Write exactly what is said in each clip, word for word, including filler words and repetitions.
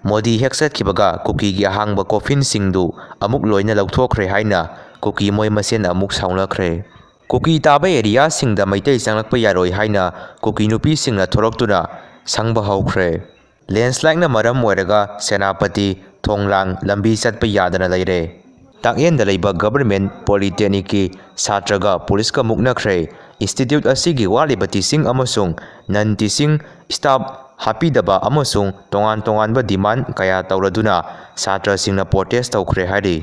ꯃꯣꯗꯤ ꯍꯦꯛ ꯆꯠꯈꯤꯕꯒ ꯀꯨꯀꯤꯒꯤ ꯑꯍꯥꯡꯕ ꯀꯣꯐꯤꯟꯁꯤꯡꯗꯨ ꯑꯃꯨꯛ ꯂꯣꯏꯅ ꯂꯧꯊꯣꯛꯈ꯭ꯔꯦ ꯍꯥꯏꯅ ꯀꯨꯀꯤ ꯃꯣꯏ ꯃꯁꯦꯟ ꯑꯃꯨꯛ ꯁꯥꯎꯅꯈ꯭ꯔꯦ꯫ ꯀꯨꯀꯤ ꯇꯥꯕ ꯑꯦꯔꯤꯌꯥꯁꯤꯡꯗ ꯃꯩꯇꯩ ꯆꯪꯂꯛꯄ ꯌꯥꯔꯣꯏ ꯍꯥꯏꯅ ꯀꯨꯀꯤ ꯅꯨꯄꯤꯁꯤꯡꯅ ꯊꯣꯔꯛꯇꯨꯅ ꯁꯪꯕ ꯍꯧꯈ꯭ꯔꯦ꯫ ꯂꯦꯟꯁ꯭ꯂꯥꯏꯗꯅ ꯃꯔꯝ ꯑꯣꯏꯔꯒ ꯁꯦꯅꯥꯄꯇꯤ, ꯊꯣꯡꯂꯥꯡ ꯂꯝꯕꯤ ꯆꯠꯄ ꯌꯥꯗꯅ ꯂꯩꯔꯦ꯫ ꯇꯥꯛꯌꯦꯟꯗ ꯂꯩꯕ ꯒꯚꯔꯟꯃꯦꯟꯠ ꯄꯣꯂꯤꯇꯦꯛꯅꯤꯛꯀꯤ ꯁꯥꯇ꯭ꯔꯒ ꯄꯨꯂꯤꯁꯀ ꯃꯨꯛꯅꯈ꯭ꯔꯦ꯫ ꯏꯟꯁꯇꯤꯇ꯭ꯌꯨꯠ ꯑꯁꯤꯒꯤ ꯋꯥꯠꯂꯤꯕ ꯇꯤꯆꯤꯡ ꯑꯃꯁꯨꯡ ꯅꯟ ꯇꯤꯆꯤꯡ ꯁ꯭ꯇꯥꯐ ꯍꯥꯞꯄꯤꯗꯕ ꯑꯃꯁꯨꯡ ꯇꯣꯉꯥꯟ ꯇꯣꯉꯥꯟꯕ ꯗꯤꯃꯥꯟ ꯀꯌꯥ ꯇꯧꯔꯗꯨꯅ ꯁꯥꯇ꯭ꯔꯁꯤꯡꯅ ꯄ꯭ꯔꯣꯇꯦꯁ ꯇꯧꯈ꯭ꯔꯦ ꯍꯥꯏꯔꯤ꯫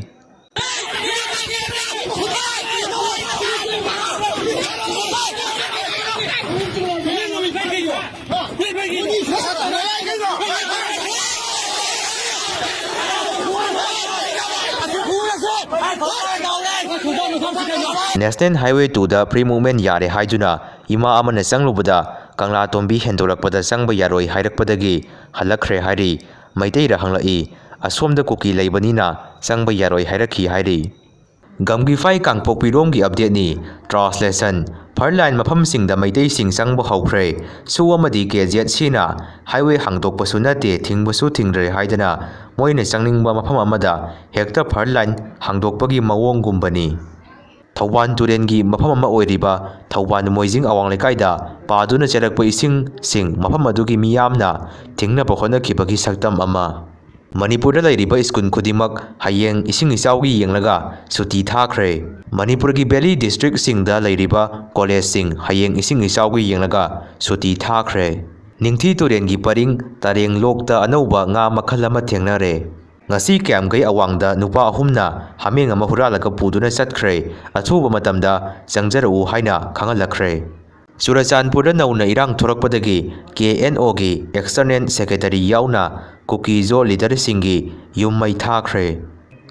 National Highway two ꯗ free movement ꯌꯥꯔꯦ ꯍꯥꯏꯗꯨꯅ ꯏꯃꯥ ꯑꯃꯅ ꯆꯪꯂꯨꯕꯗ ꯀꯪꯂꯥꯇꯣꯝꯕꯤ ꯍꯦꯟꯗꯣꯔꯛꯄꯗ ꯆꯪꯕ ꯌꯥꯔꯣꯏ ꯍꯥꯏꯔꯛꯄꯗꯒꯤ ꯍꯜꯂꯛꯈ꯭ꯔꯦ ꯍꯥꯏꯔꯤ꯫ ꯃꯩꯇꯩꯔ ꯍꯪꯂꯛꯏ꯫ ꯑꯁꯣꯝꯗ ꯀꯨꯀꯤ ꯂꯩꯕꯅꯤꯅ ꯆꯪꯕ ꯌꯥꯔꯣꯏ ꯍꯥꯏꯔꯛꯈꯤ ꯍꯥꯏꯔꯤ꯫ ꯒꯝꯒꯤꯐꯥꯏ ꯀꯥꯡꯄꯣꯛꯄꯤꯔꯣꯝꯒꯤ ꯑꯞꯗꯦꯠꯅꯤ꯫ Translation: ꯐ꯭ꯔꯟꯠꯂꯥꯏꯟ ꯃꯐꯝꯁꯤꯡꯗ ꯃꯩꯇꯩꯁꯤꯡ ꯆꯪꯕ ꯍꯧꯈ꯭ꯔꯦ꯫ ꯁꯨ ꯑꯃꯗꯤ ꯀꯦ ꯖꯦꯠ ꯁꯤꯅ ꯍꯥꯏꯋꯦ ꯍꯥꯡꯗꯣꯛꯄꯁꯨ ꯅꯠꯇꯦ, ꯊꯤꯡꯕꯁꯨ ꯊꯤꯡꯗ꯭ꯔꯦ ꯍꯥꯏꯗꯅ ꯃꯣꯏꯅ ꯆꯪꯅꯤꯡꯕ ꯃꯐꯝ ꯑꯃꯗ ꯍꯦꯛꯇ ꯐ꯭ꯔꯟꯠꯂꯥꯏꯟ ꯍꯥꯡꯗꯣꯛꯄꯒꯤ ꯃꯑꯣꯡꯒꯨꯝꯕꯅꯤ꯫ ꯊꯧꯕꯥꯜ ꯇꯨꯔꯦꯜꯒꯤ ꯃꯐꯝ ꯑꯃ ꯑꯣꯏꯔꯤꯕ ꯊꯧꯕꯥꯜ ꯃꯣꯏꯖꯤꯡ ꯑꯋꯥꯡ ꯂꯩꯀꯥꯏꯗ ꯄꯥꯗꯨꯅ ꯆꯦꯜꯂꯛꯄ ꯏꯁꯤꯡꯁꯤꯡ ꯃꯐꯝ ꯑꯗꯨꯒꯤ ꯃꯤꯌꯥꯝꯅ ꯊꯤꯡꯅꯕ ꯍꯣꯠꯅꯈꯤꯕꯒꯤ ꯁꯛꯇꯝ ꯑꯃ꯫ ꯃꯅꯤꯄꯨꯔꯗ ꯂꯩꯔꯤꯕ ꯁ꯭ꯀꯨꯜ ꯈꯨꯗꯤꯡꯃꯛ ꯍꯌꯦꯡ ꯏꯁꯤꯡ ꯏꯆꯥꯎꯒꯤ ꯌꯦꯡꯂꯒ ꯁꯨꯇꯤ ꯊꯥꯈ꯭ꯔꯦ꯫ ꯃꯅꯤꯄꯨꯔꯒꯤ ꯚꯦꯂꯤ ꯗꯤꯁꯇ꯭ꯔꯤꯛꯁꯤꯡꯗ ꯂꯩꯔꯤꯕ ꯀꯣꯂꯦꯖꯁꯤꯡ ꯍꯌꯦꯡ ꯏꯁꯤꯡ ꯏꯆꯥꯎꯒꯤ ꯌꯦꯡꯂꯒ ꯁꯨꯇꯤ ꯊꯥꯈ꯭ꯔꯦ꯫ ꯅꯤꯡꯊꯤ ꯇꯨꯔꯦꯜꯒꯤ ꯄꯔꯤꯡ ꯇꯔꯦꯡ ꯂꯣꯛꯇ ꯑꯅꯧꯕ ꯉꯥ ꯃꯈꯜ ꯑꯃ ꯊꯦꯡꯅꯔꯦ꯫ ꯉꯁꯤ ꯀꯌꯥꯝꯒꯩ ꯑꯋꯥꯡꯗ ꯅꯨꯄꯥ ꯑꯍꯨꯝꯅ ꯍꯥꯃꯦꯡ ꯑꯃ ꯍꯨꯔꯥꯜꯂꯒ ꯄꯨꯗꯨꯅ ꯆꯠꯈ꯭ꯔꯦ꯫ ꯑꯊꯨꯕ ꯃꯇꯝꯗ ꯆꯪꯖꯔꯛꯎ ꯍꯥꯏꯅ ꯈꯪꯍꯜꯂꯛꯈ꯭ꯔꯦ꯫ ꯆꯨꯔꯆꯥꯟꯄꯨꯔꯗ ꯅꯧꯅ ꯏꯔꯥꯡ ꯊꯣꯔꯛꯄꯗꯒꯤ ꯀꯦ ꯑꯦꯟ ꯑꯣꯒꯤ external secretary ꯌꯥꯎꯅ ꯀꯨꯀꯤ-ꯖꯣ ꯂꯤꯗꯔꯁꯤꯡꯒꯤ ꯌꯨꯝ ꯃꯩ ꯊꯥꯈ꯭ꯔꯦ꯫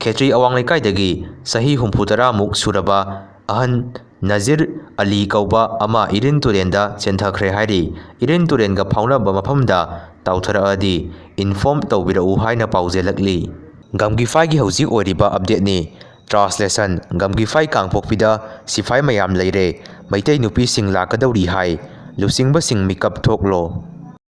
ꯈꯦꯇ꯭ꯔꯤ ꯑꯋꯥꯡ ꯂꯩꯀꯥꯏꯗꯒꯤ ꯆꯍꯤ ꯍꯨꯝꯐꯨ ꯇꯔꯥꯃꯨꯛ ꯁꯨꯔꯕ ꯑꯍꯟ ꯅꯖꯤꯔ ꯑꯂꯤ ꯀꯧꯕ ꯑꯃ ꯏꯔꯤꯟ ꯇꯨꯔꯦꯟꯗ ꯆꯦꯟꯊꯈ꯭ꯔꯦ ꯍꯥꯏꯔꯤ꯫ ꯏꯔꯤꯟ ꯇꯨꯔꯦꯟꯒ ꯐꯥꯎꯅꯕ ꯃꯐꯝꯗ ꯇꯥꯎꯊꯔꯛꯑꯗꯤ inform ꯇꯧꯕꯤꯔꯛꯎ ꯍꯥꯏꯅ ꯄꯥꯎꯖꯦꯜꯂꯛꯂꯤ꯫ ꯒꯝꯒꯤꯐꯥꯏꯒꯤ ꯍꯧꯖꯤꯛ ꯑꯣꯏꯔꯤꯕ updateꯅꯤ꯫ Translation: ꯒꯝꯒꯤꯐꯥꯏ ꯀꯥꯡꯄꯣꯛꯄꯤꯗ ꯁꯤꯐꯥꯏ ꯃꯌꯥꯝ ꯂꯩꯔꯦ꯫ ꯃꯩꯇꯩ ꯅꯨꯄꯤꯁꯤꯡ ꯂꯥꯛꯀꯗꯧꯔꯤ ꯍꯥꯏ꯫ ꯂꯨꯆꯤꯡꯕꯁꯤꯡ ꯃꯤꯀꯞ ꯊꯣꯛꯂꯣ꯫